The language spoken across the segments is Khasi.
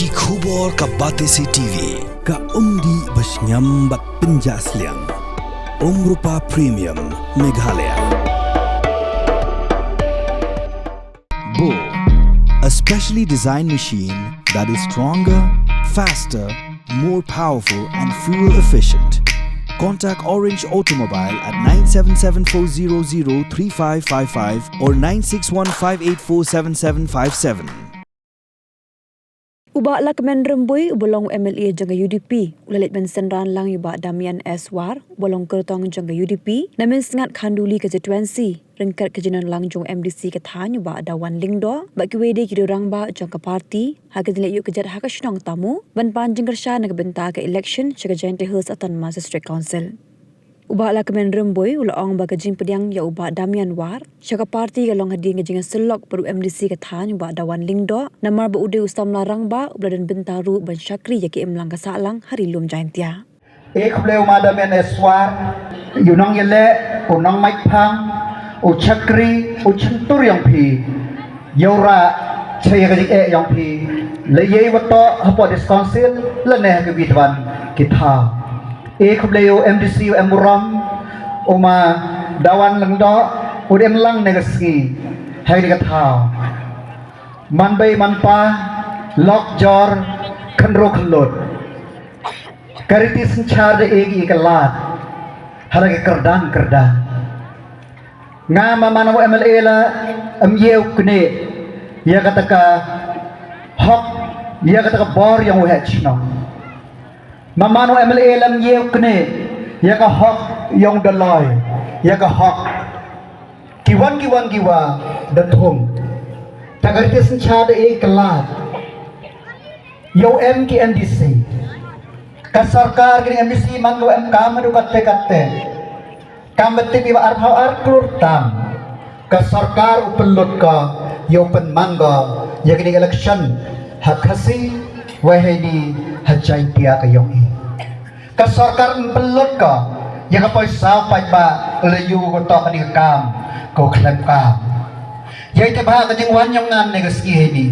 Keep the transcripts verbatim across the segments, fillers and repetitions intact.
Ki khubor ka Batesi T V, ka umdih ba shngiam bad pynjah sliang. Umrupa Premium, Meghalaya. Bo, a specially designed machine that is stronger, faster, more powerful, and fuel efficient. Contact Orange Automobile at nine seven seven four zero zero three five five five or nine six one five eight four seven seven five seven. U Bah Lahkmen Rymbui, uba long M L A jong ka U D P, u la leit ban synran lang ïa u Bah Damian S War, uba long kyrtong jong ka U D P, na Mynsngat Khanduli constituency, ryngkat ka jingïalang jong u M D C ka thaiñ u Bah Dawan Lyngdoh, bad kiwei de ki rangbah jong ka party, ha ka jingleit ïuh kjat ha ka shnong Tamu, ban pan jingkyrshan na ka bynta ka election sha ka Jaintia Hills Autonomous District Council. U Bah Lahkmen Rymbui u la ong ba ka jingpdiang ïa u Bah Damian War sha ka party ka long hadien ka jingïasyllok bad u M D C ka thaiñ u Bah Dawan Lyngdoh, namar ba u dei u samla rangbah uba la don bynta ruh ban shakri ïa ka imlang ka sahlang ha Ri Lum Jaintia. E khublei u Ma Damian S War, u nongïaleh, u nongmait phang, u shakri, u shyntur ïong phi. Ïa u rah, cha ïa ka jingeh ïong phi. Lehse wat toh hapoh District Council, lane ha kiwei pat ki thaw. E khublei u M D C u em burom, u Ma Dawan Lyngdoh, u dei em lang ne ka sngi, ha kane ka thaw. Man bei man pa, lok jor, khynroo khynlut. Ka riti synshar da e ki ka lad. Ha la ka kyrdan kyrdan. Nga ma man u M L A la, em ïew knieh, ïa kata ka hok, ïa kata ka bor ïong u heh shnong. Ma man u M L A la em ïew knieh, ïa ka hok ïong da loi, ïa ka hok. Ki wan ki wan ki wa da thung. Ta ka riti synshar da e ka lad. Ïa u em ki M D C. Ka sorkar ki M D C man ka em kam haduh katte katte. Kam ba tip ïa u arphew ar klur tam. Ka sorkar u pynlut ka, ïa u pynmang ka, ïa kine election, ha Khasi, wei heini, ha Jaintia ka ïong i. Ka sorkar em pynlut ka, ïa ka poisa u paidbah, la ïoh ka tok kane ka kam, ka u khlem kam. Ïa ite bha ka jingwan ïong nga ne ka sngi heini.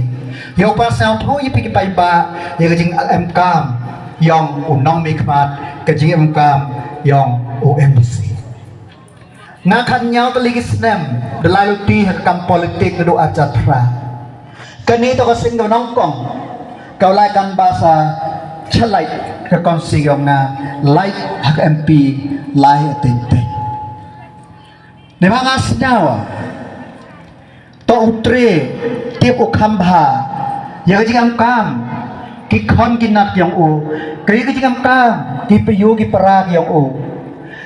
Ïa u pansngaw thuh ïa phi ki paidbah, ïa ka jingem kam, ïong u nongmihkhmat, ka jingem kam, ïong u M D C. Nga khatñiew tylli ki snem, da lai luti ha ka kam politik naduh arhajar phra. Kane to ka seng ka nongkong, ka u lai kam ba sa chalai ka kongsi ïong nga, lai ha ka M P, lai ha teng teng. Dei ba nga sñiaw. To u tre, tip u kham bha. Ïa ka jingem kam. Ki khon ki nat ïong u. Ka ïa ka jingem kam. Ki payu ki para ïong u.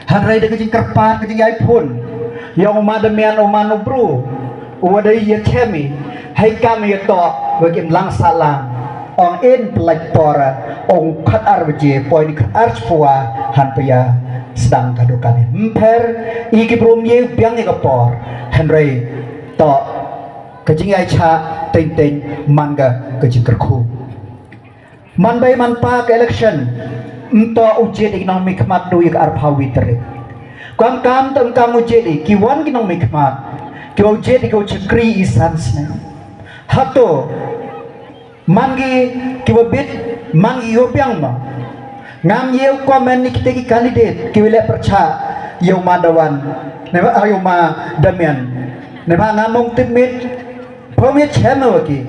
Hynrei da ka jingkyrpad ka jingïai phun. Ïong u ma damian u man u bru. U wa dei ïa chem i. Hei kam ïa to. Wa kim lang sa lang. Ong in pynlait por, ong khat ar baje, poi ni khat ar chipua, han pia, sdang ka dukan. Mpher, i ki brum ye biang ïa ka por, hynrei, to, ka jingïai cha, teng teng, man ka, ka jingkyrkhu. Man bei man pa ka election, mto u jied i nongmihkhmat du ïa ka arphaw wi tarik. Kam kam to kam u jied i, ki wan ki nongmihkhmat, ki wa u jied i ki u chakri i san snem. Hato, Man ki, ki wa bit, man ki wa biang ma. Ngam ïew comment ni kita ki candidate, ki wa leh pyrchah, ïew ma Dawan. Ne ba, ïew ma Damian. Ne ba ngam mong tip mit, pom ïa chem wa ki.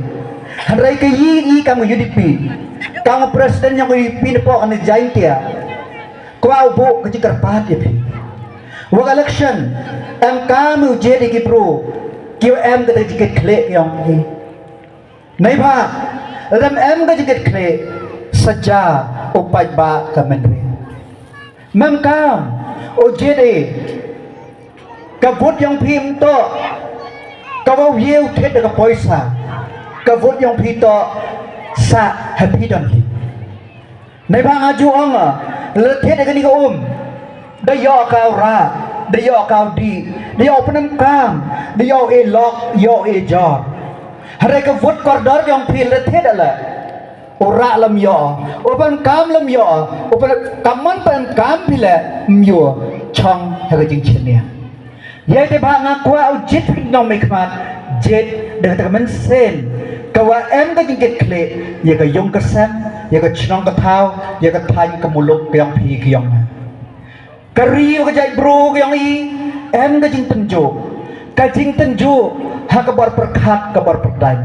Hynrei ka yi, yi kam U D P. Kam president ïong U D P ne pok ne Jaintia. Kwa u buk ka jingkyrpad ïa phi. Wa ka election, em kam u jied ïa ki bru, ki wa em ka jingkit khlieh ïong ki. Neibhah, lada em ka jingkit khlieh, sa ja u paidbah ka mynriah. Mem kam, u jied i, ka vote ïong phi mto, ka wa u ye u thied da ka poisa, ka vote ïong phi to, sa ha phi don hi. Neibhah nga ju ong, la thied da kani ka um. Da ïoh ka u rah, da ïoh ka u dih, da ïoh u pynemkam, da ïoh u e lok, ïoh u e jor. Hynrei ka vote kordor ïong phi la thied da la. U rah lam ïoh, u pynemkam lam ïoh, u pynemkam man pynemkam phi la ym ïoh, chong ha ka jingchania. Ïa te ba nga kwah u jied phi nongmihkhmat, jied da kata ka mynsiem, Te wa em ka jingkitkhlieh ïa ka ïung ka sem, ïa ka chnong ka thaw, ïa ka thaiñ ka muluk ka ïong phi ka ïong nga. Ka ri wa ka jaitbru ka ïong i, em ka jingtynjuh. Ka jingtynjuh ha ka bor pyrkhat ka bor pyrdaiñ.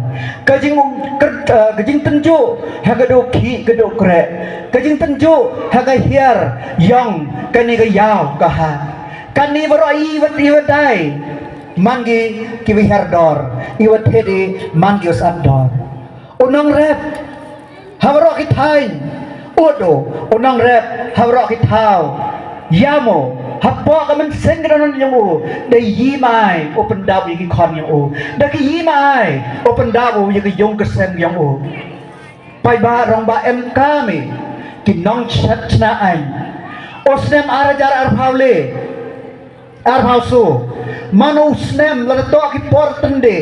Ka jing ka, eh, ka jingtynjuh ha ka duh khih ka duh kreh. Ka jingtynjuh ha ka hiar ïong kane ka ïaw ka ha. Kane baroh i wat i wat dai. Man ki ki wa hiar dor, i wa thied i man ki wa sat dor. U nongrep ha baroh ki thaiñ, u do, u nongrep ha baroh ki thaw. Ïa mo, hapoh ka mynsiem ka dohnud jong u, da ïohi mai u pyndap ïa ki khon jong u, da ki ïohi mai u pyndap u ïa ki ïung ki sem jong u. Paidbah rangbah em kam i ki nongchet chna aiñ. U snem ar hajar arphew le, arphew so, man u snem lada toh ki por tynde,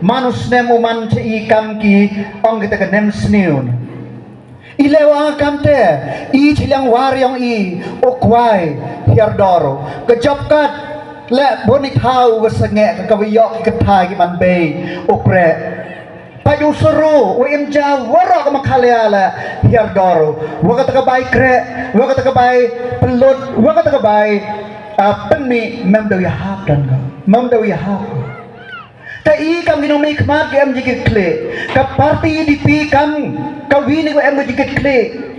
man u snem u man cha i kam ki ong kita ka nem sniew. I leh wa kamte, i chiliang war ïong i, u kwai hiar dor, ka job card leh bun i thaw wa sangeh ka ka wa ïoh ki kynthai ki man bei u kreh. Pait u suru u im ja waroh ka Meghalaya la hiar dor. Wa kata ka bai kreh, wa kata ka bai pynlut, wa kata ka bai, ah, pynmih mem da u ïahap don ka. Mem da u ïahap. Ta i kam ki nongmihkhmat ki em jingkitkhlieh. Ka party U D P kam ka wi ne ka em ka jingkitkhlieh.